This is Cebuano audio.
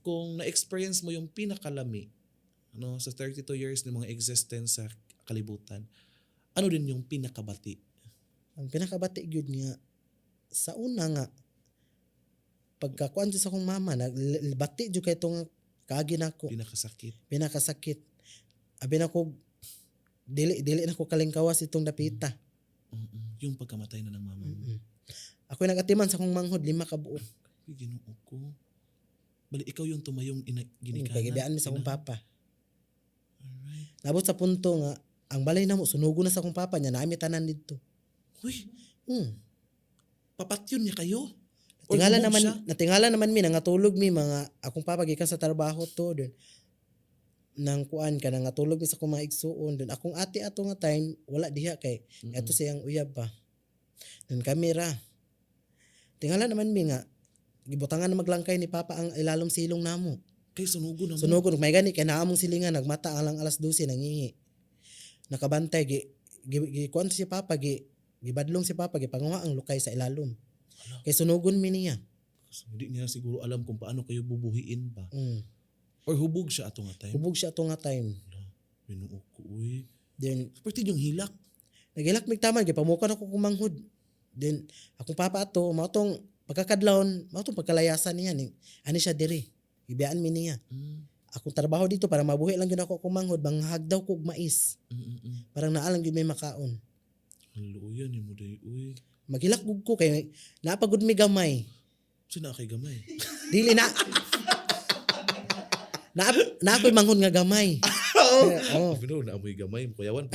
Kung na-experience mo yung pinakalami, ano, sa 32 years ng mga existence sa kalibutan, ano din yung pinakabati? Ang pinakabati gyud nga sa una nga pagkakuan jud sa akong mama, nagbati jud kay tong kaagi nako. Pinakasakit. Pinakasakit. Abi nako, dili dili nako kalingkawas itong dapita. Yung pagkamatay na ng mama mo. Ako nagatiman sa akong manghod, lima ka buok. Uy, Ginoo ko. Bali, ikaw yung tumayong ina, ginikanan. Kay gibiyaan mi sa akong Ina. papa. Alright. Nabot sa punto nga ang balay namo sunugo na sa akong papa niya, naami tanan didto. Uy, papatyon niya kayo? Or Tingala hubog naman, siya? Natingala naman mi, nangatulog mi mga akong papa gikan sa trabaho to dun. Nang kuan ka nangatulog mi sa akong mga igsuon dun. Akong ate ato nga time wala diha kay ato siyang uyab pa. Dun kami ra. Tingala naman mi nga gibutangan na maglangkay ni papa ang ilalom silong namo. Kay sunugo na mo. Sunugon may gani kay naamong silingan nagmata alang alas 12 nangihi. Nakabantay gi gi, gi kuan si papa, gi gibadlong si papa, gipanguha ang lukay sa ilalom. Hala. Kay sunugon mi niya. Hindi niya siguro alam kung paano kayo bubuhiin ba. Or hubog siya ato nga time. Hubog siya ato nga time. Ginoo ko, uy. Then Pwede yung hilak. nagilak mig taman, gipamukan ako kumanghod. Then akong papa ato mao tong pagkakadlawon, mao tong pagkalayasan niya ni ani siya diri. Gibiyaan mi niya. Akong trabaho dito para mabuhi lang gyud ako akong manghod, manghagdaw ko og mais. Parang naa lang gyud may makaon. Ang luoyan ni mo day, uy. Maghilak gud ko kay napagod mi gamay. Sina kay gamay. Dili na. Na na ako'y manghod nga gamay. Oo. Oh. Pero naamoy gamay, kuyawan.